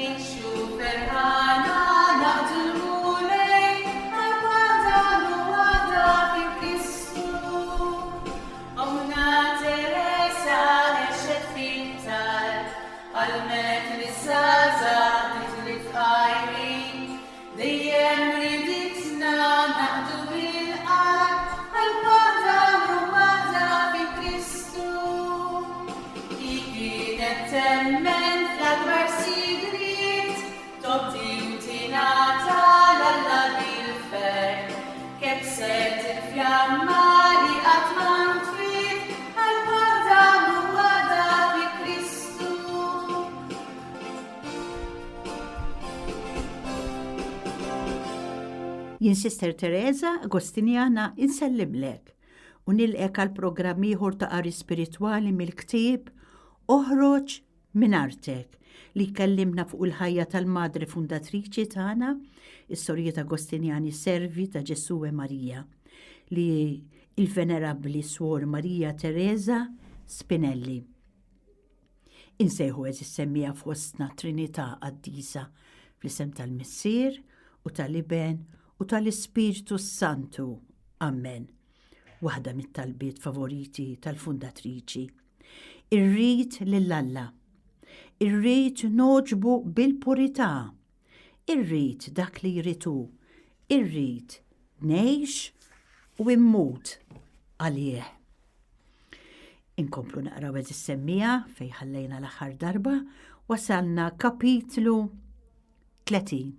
Ngħixu ferħana naqdu l-Mulej qalb waħda u waħda fi Kristu. Ommna Teresa għexet fit-talb, għallmet liż-żgħażagħ bdiet lill-fqajrin. Dejjem riditna naqdu bil-qalb qalb waħda u waħda fi Kristu. Hi kienet temmen fl-akbar sigriet, tobdi u tingħata 'l Alla bil-ferħ. Kebbset il-fjamma li qatt ma ntfiet, qalb waħda u waħda fi Kristu. Jien Sister Teresa Agostinjana insellimlek u nilqek għal programm ieħor ta' qari spiritwali mill-ktieb Oħroġ minn artek li jkellimna fuq il-ħajja tal-Madre Fundatriċi tagħna, is-Sorijiet Agostinjani Servi ta' Ġesù e Marija, li il-Venerabbli Swor Marija Teresa Spinelli. Insejħu għeżież semmiegħa fostna Trinità Qaddisa, fl-isem tal-Missier u tal-Iben u tal-Ispirtu s-Santu. Ammen. Waħda mit-talbiet favoriti tal-fundatriċi. Irrid lil Alla. Irrid nogħġbu bil-purità. Irrid dak li jrid hu. Irrid ngħix u immut għalih. Inkomplu naqraw eżis semmija fej ħallejna l-aħħar darba, wasalna kapitlu 30.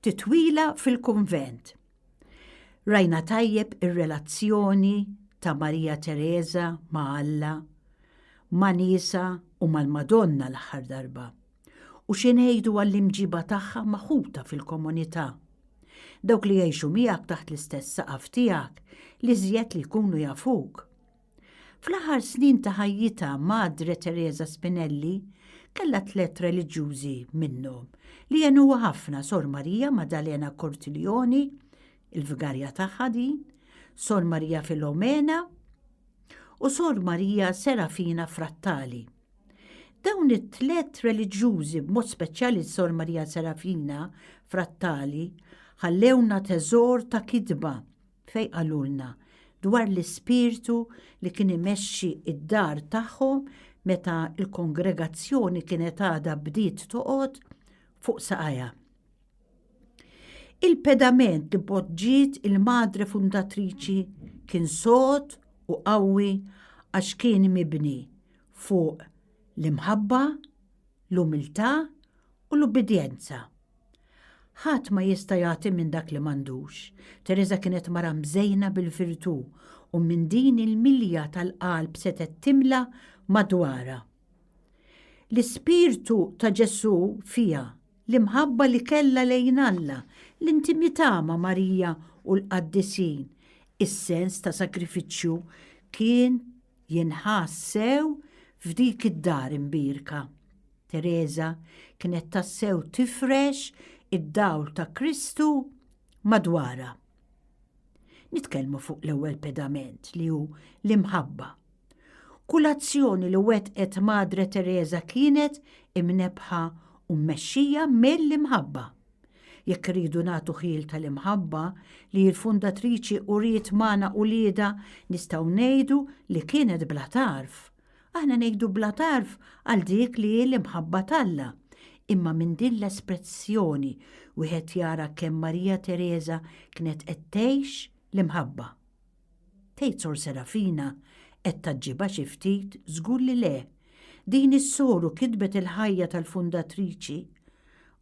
Titwila fil-kunvent. Rajna tajjeb ir-relazzjoni ta' Marija Teresa ma' Alla, ma' niesa u mal-Madonna l-aħħar darba. U xi ngħidu għall-imġiba tagħha ma' ħutha fil-komunità? Dawk li jgħixu miegħek taħt l-istess saqaf tiegħek, l-iżjed li jkunu jafuk. Fl-aħħar snin ta' ħajjitha Madre Teresa Spinelli kellha tlett reliġjużi minnhom li għenuha ħafna Sor Maria Maddalena Cortiglioni, il-vigarja tagħha din, Sor Maria Filomena u Sor Maria Serafina Frattali. Dawn it-tlett reliġjużi b'mod speċjali Sor Maria Serafina Frattali ħallewna teżor ta' kitba fejn qalulna dwar l-ispirtu li kien imexxi d-dar tagħhom meta l-kongregazzjoni kienet għadha bdiet toqgħod fuq saqajha. Il-pedament li poġġiet il-Madre Fundatriċi kien sod u qawwi għax kien mibni fuq l-imħabba, l-umiltà u l-ubbidjenza. Ħadd ma jista' jagħti minn dak li m'għandux. Tereża kienet mara mżejna bil-virtù u minn din il-milja tal-qalb setgħet timla madwarha. L-ispirtu ta' Ġesù fiha, l-imħabba li kellha lejn Alla, l-intimità ma' Marija u l-qaddisin, is-sens ta' sagrifiċċju kien Jinħass sew f'dik id-dar imbierka. Tereża kienet tassew tifrex id-dawl ta' Kristu madwarha. Nitkellmu fuq l-ewwel pedament li hu l-imħabba. Kull azzjoni li wettqet Madre Tereża kienet imnebbħa u mmexxija mill-imħabba. Jekk irridu nagħtu ħjiel tal-imħabba li l-fundatriċi uriet magħna uliedha nistgħu ngħidu li kienet bla tarf. Aħna ngħidu bla tarf għal dik li hi l-imħabba t'Alla. Imma minn din l-espressjoni wieħed jara kemm Marija Tereża kienet qed tgħix l-imħabba. Tgħid Sor Serafina qed tgħaġġibha xi ftit? Żgur li le. Din is-soru kitbet il-ħajja tal-fundatriċi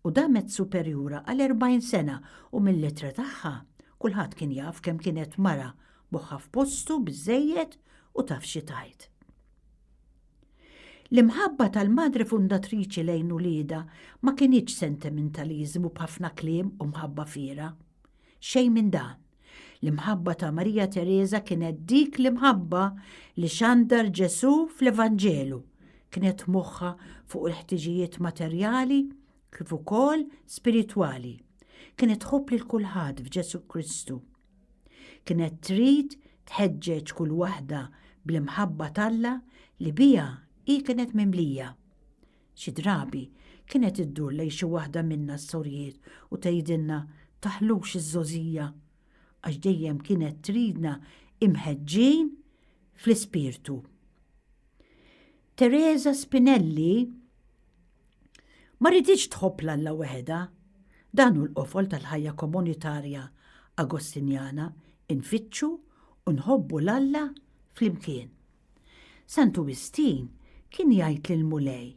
u damet superjura għal 40 sena u mill-ittra tagħha kulħadd kien jaf kemm kienet mara moħħha f'postu biżżejjed u taf xi tgħid. L-imħabba tal-madre fundatriċi lejn uliedha ma kinitx sentimentaliżmu b'ħafna kliem u mħabba fiergħa. Xejn minn dan. L-imħabba ta' Marija Tereża kienet dik l-imħabba li xandar Ġesù fl-Evanġelu. Kienet moħħha fuq il-ħtiġijiet materjali kif ukoll spiritwali. Kienet tħobb lil kulħadd f'Ġesù Kristu. Kienet trid tħeġġeġ kull waħda bl-imħabba t'Alla li biha hi kienet mimlija. Xi drabi kienet iddur lejn xi waħda minna s-sorijiet u tgħidilna taħlux iż-żgħożija għax dejjem kienet tridna imħeġġin fl-ispirtu. Teresa Spinelli ma riditx tħobb 'l Alla weħedha. Dan hu l-qofol tal-ħajja komunitarja Agostinjana, infittxu u nħobbu 'l Alla flimkien. Santu Wistin kien jgħid lill-Mulej,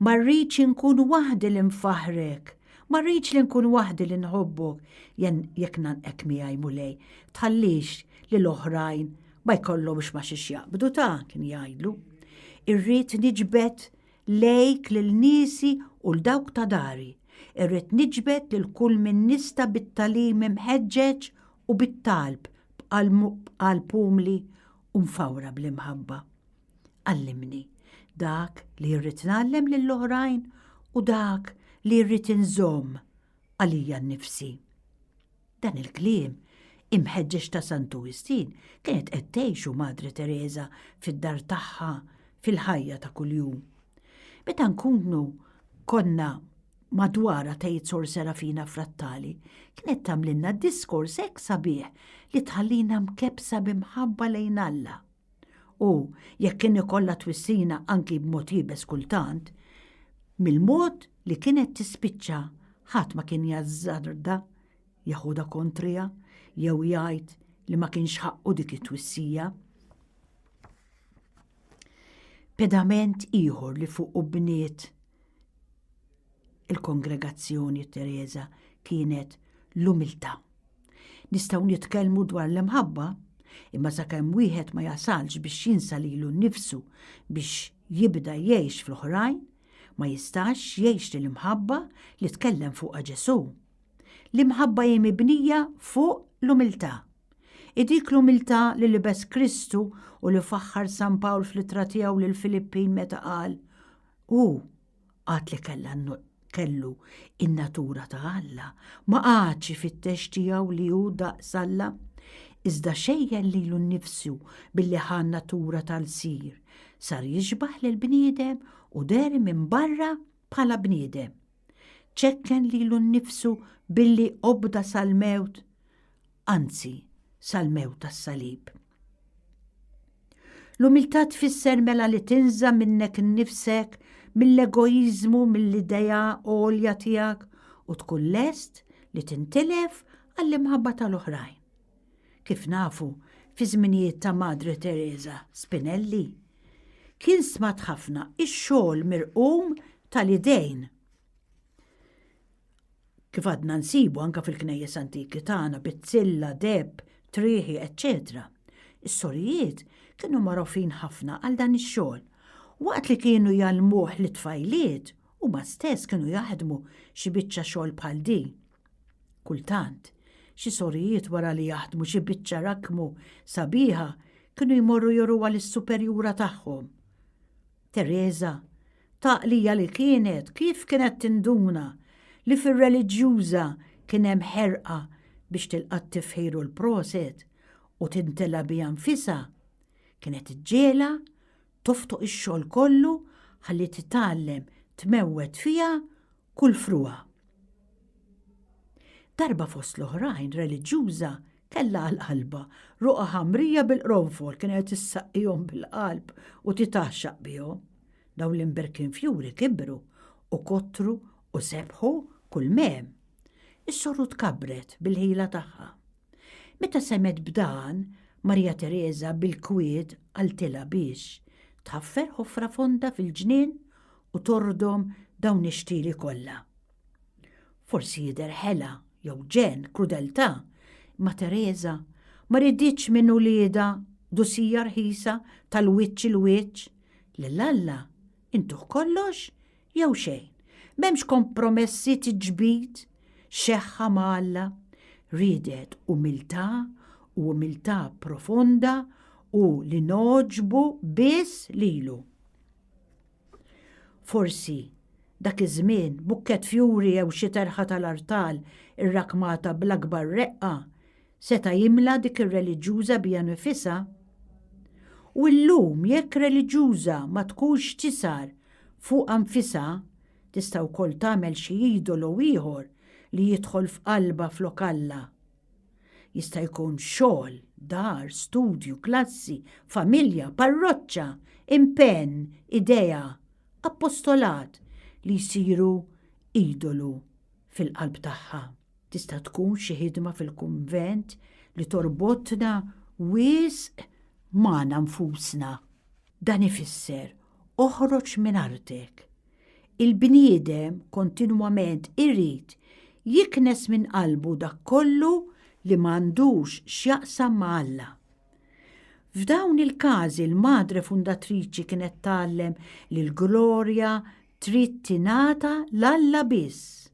Ma rridx inkun waħdi li nfaħħrek, ma rridx li nkun waħdi li nħobbok, jekk ngħannqek miegħi Mulej, tħallix li l-oħrajn ma jkollhomx ma xiex jaqbdu ta' kien jgħidlu. Irrid niġbed lejk lil niesi u 'l dawk ta' dari. Irrid niġbed lil kull min nista' bit-tagħlim imħeġġeġ u bit-talb b'qalb umli u mfawra bl-imħabba. Għallimni dak li rrid ngħallem lill-oħrajn u dak li rrid inżomm għalija nnifsi. Dan il-kliem imħeġġeġ ta' Santu Wistin kienet qed tgħixu Madre Tereża fid-dar tagħha fil-ħajja ta' kuljum. Meta nkunu konna madwarha tgħid Sor Serafina Frattali, kienet tagħmlilna diskors hekk sabiħ li tħallina mkebbsa b'imħabba lejn Alla. U, jekk kien ikollha twissina anki b'mod iebes kultant, mill-mod li kienet tispiċċa ħadd ma kien jażżarda jeħodha kontriha jew jgħid li ma kienx ħaqqu dik it-twissija. Pedament ieħor li fuqu bniet il-kongregazzjoni Teresa kienet l-umiltà. Nistgħu nitkellmu dwar l-imħabba, imma sakemm wieħed ma jasalx biex jinsa lilu nnifsu biex jibda jgħix fl-oħrajn, ma jistax jgħix l-imħabba li tkellem fuqha Ġesù. L-imħabba hi mibnija fuq l-umiltà. Hi dik l-umiltà li libes Kristu u li faħħar San Pawl fl-ittra tiegħu lill-Filippin meta qal, Hu għad li kellha kellu in-natura ta' Alla, ma qagħadx ifittex tiegħu li hu daqs Alla, iżda xejjen lilu nnifsu billi ħa n-natura ta' lsir, sar jixbah lill-bniedem u deher minn barra bħala bniedem. Ċekken lilu nnifsu billi obda sal-mewt, anzi sal-mewt tas-salib. L-umiltà tfisser mela li tinża' minnek innifsek, mill-egoiżmu, mill-idea għolja tiegħek u tkun lest li tintilef għall-imħabba tal-oħrajn. Kif nafu, fi żminijiet ta' Madre Teresa Spinelli, kien stmat ħafna x-xogħol mirqum tal-idejn. Kif għadna nsibu anke fil-knejjes antiki tagħna, bizzilla, deheb, trieħi, eċċetera. Is-sorijiet kienu magħrufin ħafna għal dan ix-xogħol. Waqt li kienu jgħallmuh lit-tfajliet, huma stess kienu jaħdmu xi biċċa xogħol bħal din. Kultant, xi sorijiet wara li jaħdmu xi biċċa rakmu sabiħa kienu jmorru juruha lis-superjura tagħhom. Tereża, t'għaqlija li kienet, kif kienet tinduna li fir-reliġjuża kien hemm ħerqa biex tilqa' t-tifħir u l-proset u tintela' biha nfisha, kienet iġġegħelha toftoq ix-xogħol kollu ħalli titgħallem tmewwet fiha kull frugħa. Darba fost l-oħrajn reliġjuża kellha għal qalbha roqgħa ħamrija bil-qronfol kienet issaqqihom bil-qalb u titgħaxxaq bihom. Dawn l-imberkin fjuri kibru u kottru u sebħu kull m'hemm. Is-soru tkabbret bil-ħila tagħha. Meta semgħet b'dan, Maria Tereża bil-kwiet qaltilha biex tħaffer ħofra fonda fil-ġnien u tordom dawn ix-xtieli kollha. Forsi jidher ħela jew ġenn, krudeltà, imma Tereża ma riditx minn uliedha dusija rħisa tal-wiċċ il-wiċċ. Lil Alla intuh kollox jew xejn. M'hemmx kompromessi tiġbid xeħħa ma' Alla. Riedet umiltà u umiltà profonda u li nogħġbu biss lilu. Forsi, dak iż-żmien, bukkett fjuri jew xi terħa tal-artal irrakkmata bl-akbar reqqa seta' jimla dik ir-reliġjuża biha nifisha. U llum jekk reliġjuża ma tkunx tisgħar. Fuqha nfisha tista' wkoll tagħmel xi idolu ieħor li jidħol f'qalbha flok Alla. Jista' jkun xogħol, dar, studju, klassi, familja, parroċċa, impenn, idea, appostolat li jsiru idolu fil-qalb tagħha. Tista' tkun xi ħidma fil-kunvent li torbotna wisq magħna nfusna. Dan ifisser oħroġ minn artek. Il-bniedem kontinwament irid jiknes minn qalbu dak kollu li m'għandux x'jaqsam ma' Alla. F'dawn il-każi l-Madre Fundatriċi kienet tgħallem li l-glorja trid tingħata 'l Alla biss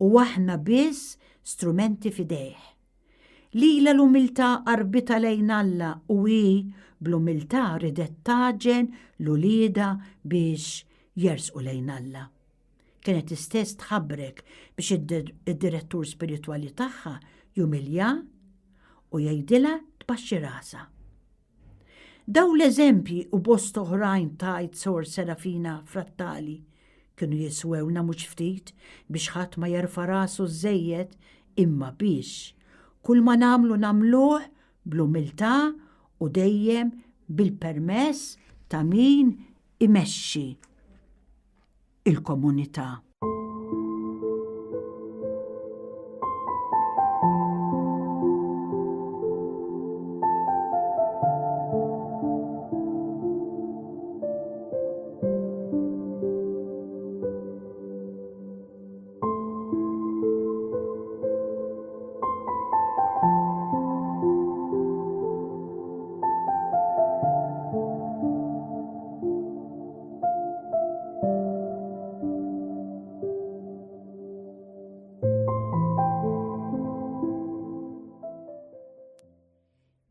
u aħna biss strumenti f'idejh. Lilha l-umiltà qarbitha lejn Alla u hi bl-umiltà ridet tgħaġġen 'l uliedha biex jersqu lejn Alla. Kienet hi stess tħabbrek biex id-direttur spiritwali tagħha jumilja u jgħidilha tbaxxi rasha. Dawn l-eżempji u bosta oħrajn tgħid Sor Serafina Frattali kienu jiswewna mhux ftit biex ħadd ma jerfa' rasu żżejjed imma biex kull ma nagħmlu nagħmluh bl-umiltà u dejjem bil-permess ta' min imexxi il-komunità.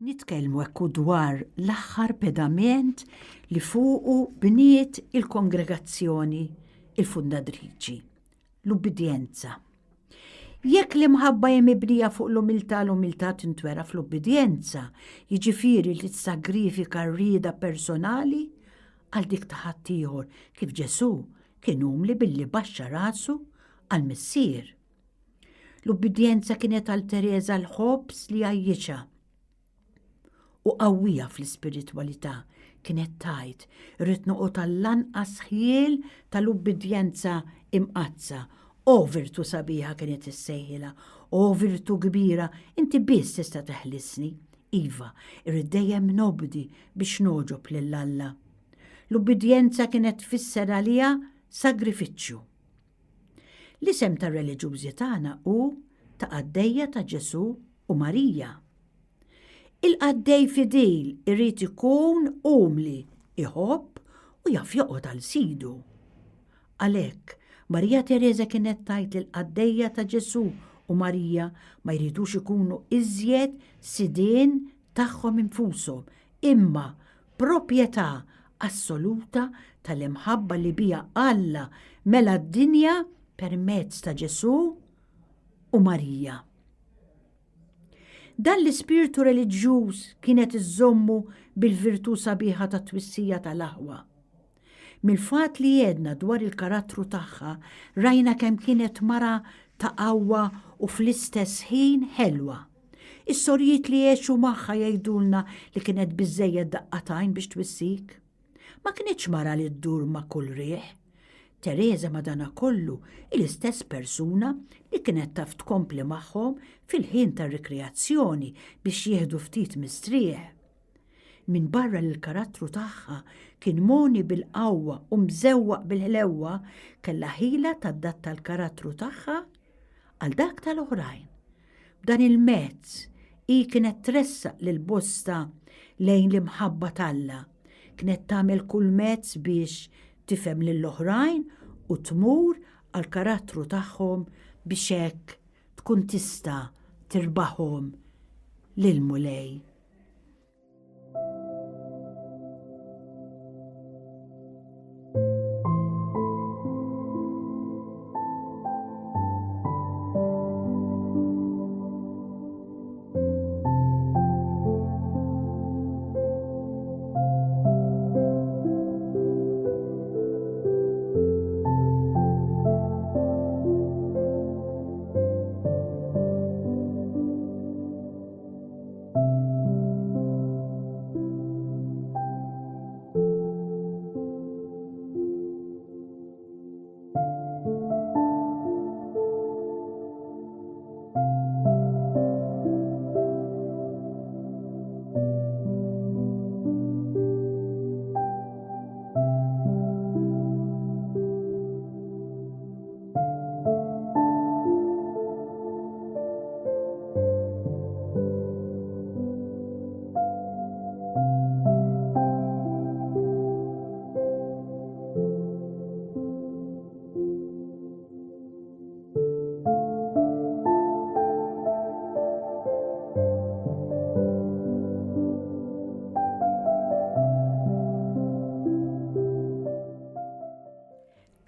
Nitkellmu ekku dwar l-aħħar pedament li fuqu bniet il-kongregazzjoni il-fundadriċi, l-ubbidjenza. Jekk l-imħabba hi mibnija fuq l-umiltà, l-umiltà tintwera fl-ubbidjenza, jiġifieri li tissagrifika r-rieda personali għal dik ta' ħaddieħor, kif Ġesù kien umli billi baxxa rasu għall-Missier. L-ubbidjenza kienet għal Tereża l-ħobż li għajjixha. u qawwija fl-ispiritwalità, kienet tgħid, Irrid noqgħod għall-anqas ħjiel tal-ubbidjenza imqaddsa. O virtù sabiħa kienet issejħilha, o virtù kbira, inti biss tista' teħlisni. Iva, irrid dejjem nobdi biex nogħġob lil Alla. L-ubbidjenza kienet tfisser għaliha sagrifiċċju. L-isem tar-reliġjużi tagħna hu ta' qaddejja ta' Ġesù u Marija. Il-qaddej fidil irid ikun umli, iħobb u jaf joqgħod għal sidu. Għalhekk, Marija Tereża kienet tgħid li l-qaddejja ta' Ġesù u Marija ma jridux ikunu iżjed sidien tagħhom infushom, imma proprjetà assoluta tal-imħabba li biha Alla mela d-dinja permezz ta' Ġesù u Marija. Dan l-ispirtu reliġjuż kienet iżżommu bil-virtù sabiħa tat-twissija tal-aħwa. Mill-fatt li għedna dwar il-karattru tagħha rajna kemm kienet mara ta' qawwa u fl-istess ħin ħelwa. Is-sorijiet li għexu magħha jgħidulna li kienet biżżejjed daqqa t'għajn biex twissik. Ma kinitx mara li ddur ma' kull riħ. Tereża madanakollu hi l-istess persuna li kienet taf tkompli magħhom fil-ħin tar-rikreazzjoni biex jieħdu ftit mistrieħ. Minbarra li l-karattru tagħha kien mogħni bil-qawwa u mżewwaq bil-ħlewwa, kellha ħila tadatta l-karattru tagħha għal dak tal-oħrajn. B'dan il-mezz, hi kienet tressaq lil bosta lejn l-imħabba t'Alla. Kienet tagħmel kull mezz biex tifhem lill-oħrajn u tmur għall-karattru tagħhom biex hekk tkun tista' tirbaħhom lill-Mulej.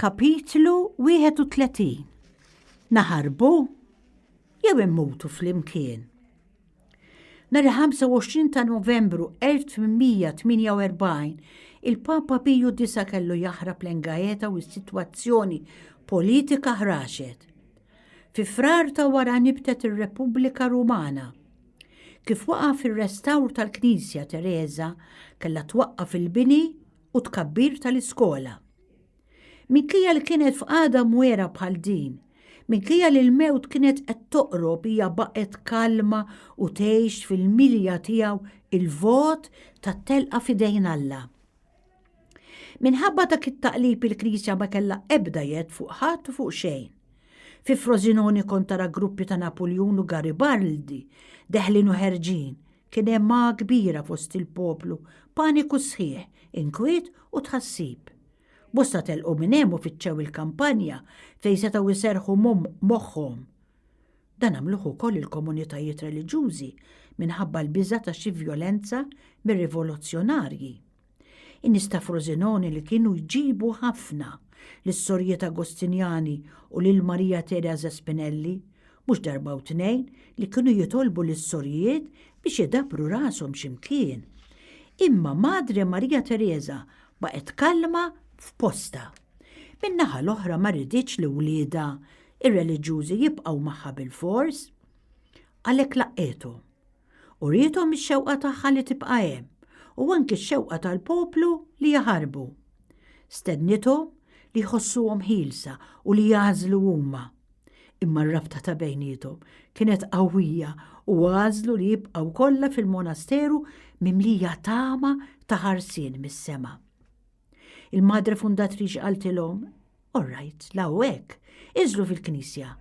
Kapitlu 31 Naħarbu jew immutu flimkien? Nhar il-25 ta' Novembru 1848, il-Papa Piju Disa' kellu jaħrab lejn Gaeta u s-sitwazzjoni politika ħraxet. Fi Frar ta' wara nibtet ir-Repubblika Rumana. Kif waqaf ir-restawr tal-Knisja Tereża kellha twaqqaf il-bini u tkabbir tal-iskola. Minkejja li kienet f'qagħda mwera bħal din, minkejja li l-mewt kienet qed toqrob hija baqgħet kalma u tgħix fil-milja tiegħu il-vot tat-telqa f'idejn Alla. Minħabba dak it-taqlib il-Knisja ma kellha ebda jedd fuq ħadd u fuq xejn. Fi Frosinone kont tara gruppi ta' Napuljun u Garibaldi deħlin u ħerġin, Kien hemm għagħa kbira fost il-poplu, paniku sħiħ, inkwiet u tħassib. Bosta telqu minn hemm u fittxew il-kampanja fejn setgħu jserrħu moħħhom. Dan għamluh ukoll il-komunitajiet reliġjużi minħabba l-biża' ta' xi vjolenza mir-rivoluzzjonarji. In-nies ta' Frosinone li kienu jġibu ħafna lis-Sorijiet Agostinjani u lil Maria Teresa Spinelli, mhux darba u tnejn li kienu jitolbu lis-sorijiet biex idabbru rashom xi mkien. Imma Madre Maria Teresa baqgħet kalma f'postha. Min-naħa l-oħra ma riditx li wliedha ir-reliġjużi jibqgħu magħha bilfors. Għalhekk laqqgħethom. Uriethom ix-xewqa tagħha li tibqa' hemm u anki x-xewqa tal-poplu li jaħarbu. Stednithom li jħossuhom ħielsa u li jagħżlu huma. Imma r-rabta ta' bejniethom kienet qawwija u għażlu li jibqgħu kollha fil-monasteru mimlija tama ta' ħarsien mis-sema. Il-Madre Fundatriċi qaltilhom, All right, la hu hekk, inżlu fil-knisja.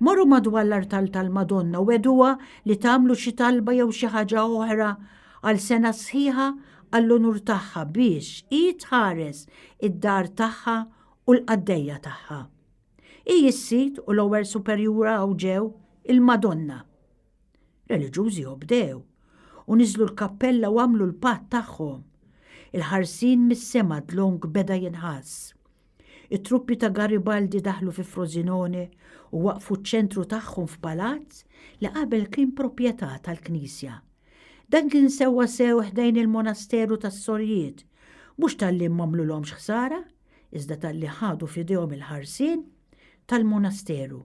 Morru madwar l-artal tal-Madonna u għeduha li tagħmlu xi talba jew xi ħaġa oħra għal sena sħiħa għall-unur tagħha biex hi tħares id-dar tagħha u l-qaddejja tagħha. Hi s-sid u l-ewwel superjura hawn ġew, il-Madonna. Reliġjużi obdew u niżlu l-kappella u għamlu l-patt tagħhom. Il-ħarsien mis-sema dlonk beda jinħass. It-truppi ta' Garibaldi daħlu fi Frosinone u waqqfu ċ-ċentru tagħhom f'palazz li qabel kien proprjetà tal-knisja. Dan kien sewwa sew ħdejn il-monasteru tas-Sorijiet, mhux talli m'għamlulhomx ħsara, iżda talli ħadu f'idejhom il-ħarsien tal-monasteru.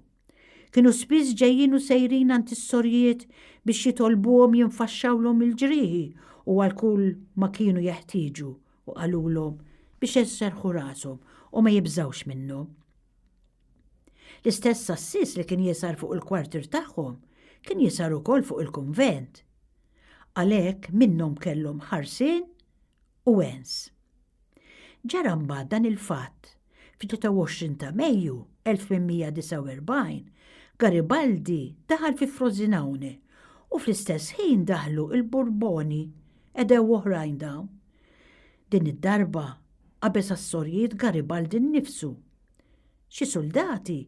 Kienu spiss ġejjin u sejrin għand is-sorijiet biex jitolbuhom jinfaxxawlhom il-ġrieħi u għal kull ma kienu jeħtieġu u qalulhom biex iserrħu rashom u ma jibżgħux minnhom. L-istess għassies li kien jisgħar fuq il-kwartier tagħhom kien jisgħar ukoll fuq il-kunvent. Għalhekk minnhom kellhom ħarsien u wens. Ġara mbagħad dan il-fatt, fit-23 ta' Mejju 1849, Garibaldi daħal fi Frosinone u fl-istess ħin daħlu l-Burboni, għedew oħrajn dawn. Din id-darba qabeż għas-sorijiet Garibaldi nnifsu. Xi suldati,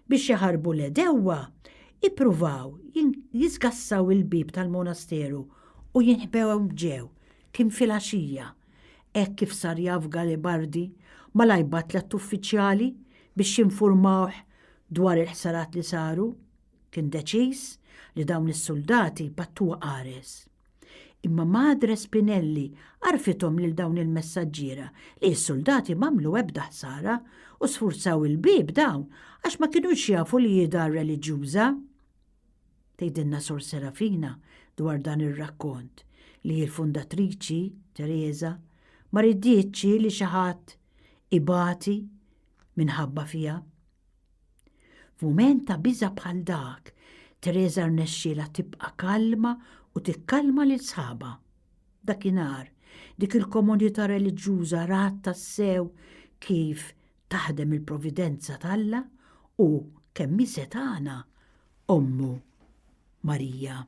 biex jaħarbu l-għedewwa, ippruvaw jisgassaw il-bieb tal-monasteru u jinħbew hemm ġew. Kien filgħaxija. Hekk kif sar jaf Garibardi, malajr bagħat tlett uffiċjali biex jinfurmawh dwar il-ħsarat li saru. Kien deċiż li dawn is-suldati jpattuha qares. Imma Madre Spinelli għarrfithom lil dawn il-messaġġiera li s-suldati m'għamlu ebda ħsara u sfurzaw il-bieb dawn għax ma kinux jafu li hi dar reliġjuża. Tgħidilna Sor Serafina dwar dan ir-rakkont li l-fundatriċi, Tereża, ma ridietx hi li xi ħadd ibati minħabba fiha. F'mument ta' biża' bħal dak, Tereża rnexxielha tibqa' kalma u tikkalma lil sħabha. Dakinhar, dik il-komunità reliġjuża rat tassew kif taħdem il-providenza t'Alla u kemm hi setgħana Ommu Marija.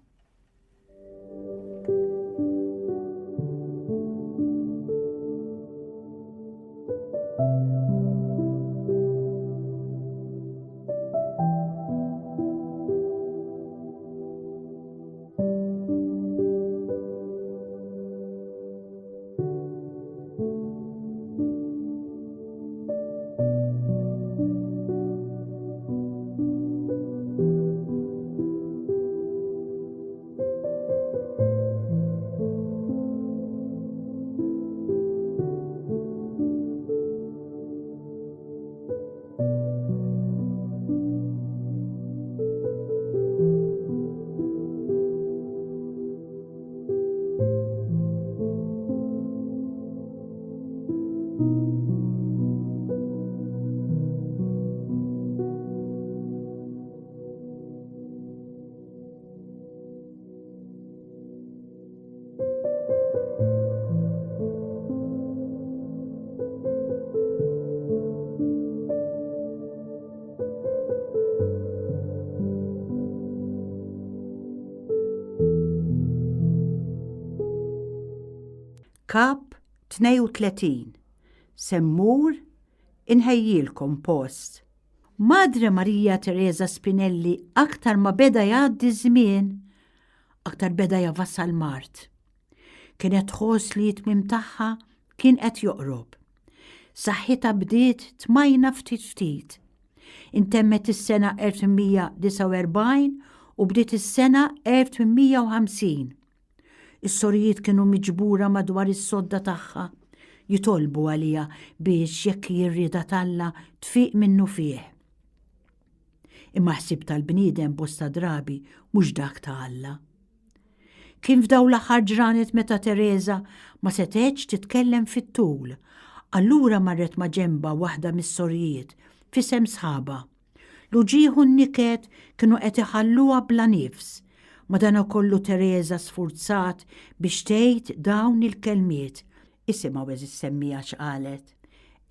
Kap 32 Se mmur inħejjilkom post. Madre Maria Teresa Spinelli aktar ma beda jgħaddi ż-żmien, aktar beda javassa l-mard. Kienet tħoss li t-tmiem tagħha kien qed joqrob. Saħħitha bdiet tmajna ftit ftit. Intemmet is-sena 1849 u bdiet is-sena 1850. Is-sorijiet kienu miġbura madwar is-sodda tagħha, jitolbu għaliha biex jekk hi r-rieda t'Alla tfiq minnufih. Imma ħsieb tal-bniedem bosta drabi mhux dak ta' Alla. Kien f'dawn l-aħħar ġranet meta Tereża ma setgħetx titkellem fit-tul, allura marret ma' ġenbha waħda mis-sorijiet f'isem sħabha. L-uġigħ u n-niket kienu qed iħalluha bla nifs. Madanakollu Tereża sfurzat biex tgħid dawn il-kelmiet. Isimgħu għeżież semmiegħa x'qalet.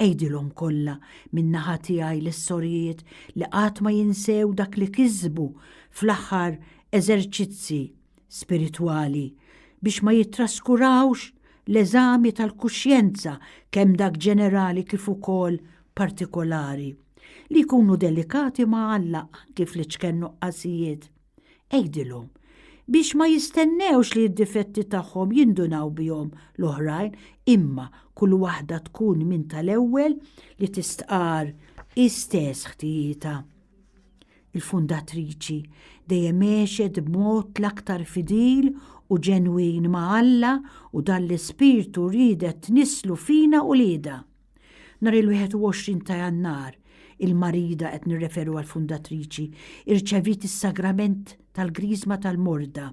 Għidilhom kollha min-naħa tiegħi lis-sorijiet li qatt ma jinsew dak li kisbu fl-aħħar eżerċizzi spiritwali biex ma jittraskurawx l-eżami tal-kuxjenza kemm dak ġenerali kif ukoll partikolari, li jkunu delikati ma' Alla anki fl-iċken nuqqasijiet. Għidilhom biex ma jistennewx li d-difetti tagħhom jindunaw bihom l-oħrajn imma kull waħda tkun minn tal-ewwel li tistqarr hi stess ħtijietha. Il-fundatriċi dejjem għexet b'mod l-aktar fidil u ġenwin ma' Alla u dan l-ispirtu riedet tnisslu fina uliedha. Nhar il-21 ta' Jannar, il-marida qed nirreferu għall-fundatriċi, irċeviet is-sagrament tal-Griżma tal-Morda.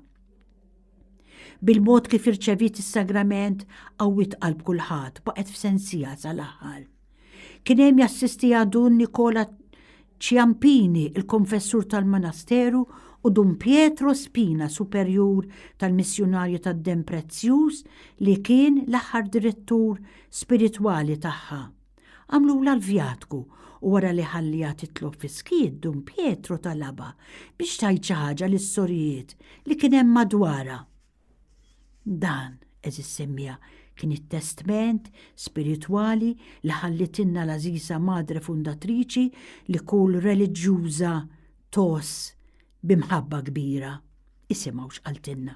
Bil-mod kif irċeviet is-sagrament qawwiet qalb kulħadd, baqgħet f'sensiha sal-aħħar. Kien hemm jassistiha Dun Nikola Ciampini, il-konfessur tal-monasteru, u Dun Pietro Spina, superjur tal-Missjunarji tad-Demm Prezzjuż li kien l-aħħar direttur spiritwali tagħha. Għamlulha l-vjatku u wara li ħalliha titlob fis-skiet Dun Pietro talabha biex tgħid xi ħaġa lis-sorijiet li kien hemm madwarha. Dan, għeżież semmiegħa, kien it-testment spiritwali li ħallitilna l-għażiża Madre Fundatriċi li kull reliġjuża tgħożż bi mħabba kbira. Isimgħu x'qaltilna.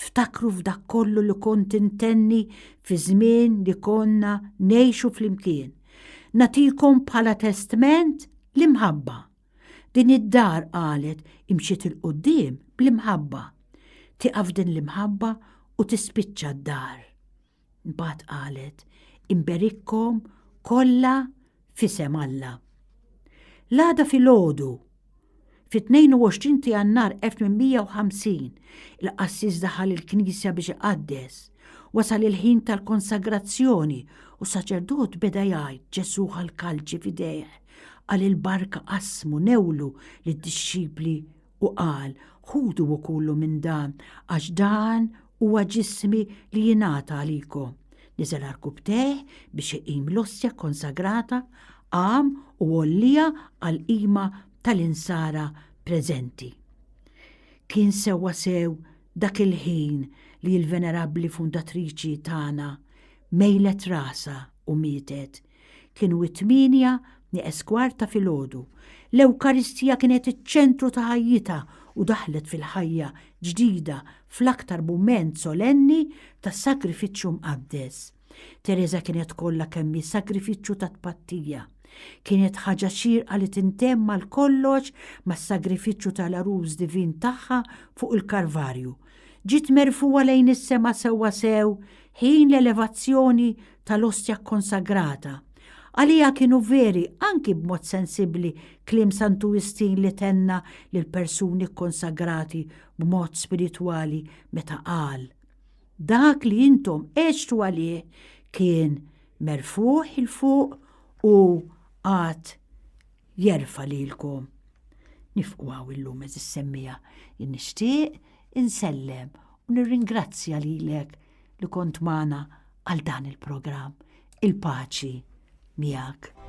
Ftakru f'dak kollu li kont intenni fi żmien li konna ngħixu flimkien. Nagħtikom bħala testment l-imħabba. Din id-dar qalet imxiet 'il quddiem bl-imħabba. Tieqaf din l-imħabba u tispiċċa d-dar. Imbagħad qalet, Inberikkom kollha f'isem Alla. L-għada filgħodu, fit-22 ta' Jannar 1850, il-qassis daħal il-knisja biex iqaddes. Wasal il-ħin tal-konsagrazzjoni u s-saċerdot beda jgħid Ġesù ħa l-kalċi f'idejh, qal il-barka qasmu newlu lid-dixxipli u qal, Ħudu u kulu minn dan, għax dan huwa ġismi li jingħata għalikom. Niżel għarkupptejh biex iqim l-ostja kkonsagrata, qam u għolliha għall-qima tal-insara preżenti. Kien sewwasew dak il-ħin li l-Venerabbli Fundatriċi tagħna mejlet rasha u mietet. Kienu it-tmienja nieqes kwart ta' filgħodu. L-Ewkaristija kienet iċ-ċentru ta' ħajjitha u daħlet fil-ħajja ġdida fl-aktar mument solenni tas-sagrifiċċju mqaddes. Tereża kienet kollha kemm hi sagrifiċċju ta' tpattija. Kienet ħaġa xierqa li tintemm għal kollox mas-sagrifiċċju tal-għarus divin tagħha fuq il-Karvarju. Ġiet merfugħa lejn is-sema sewwasew ħin l-elevazzjoni tal-ostja kkonsagrata. Għaliha kienu veri anki b'mod sensibbli kliem Santu Wistin li tenna lill-persuni kkonsagrati b'mod spiritwali meta qal, Dak li intom għextu għalih kien merfugħ 'il fuq u għad jerfa' lilkom. Nifqu hawn illum għeżież semmiegħa. Jien nixtieq insellem u nirringrazzja lilek li kont magħna għal dan il-programm. Il-paċi miegħek.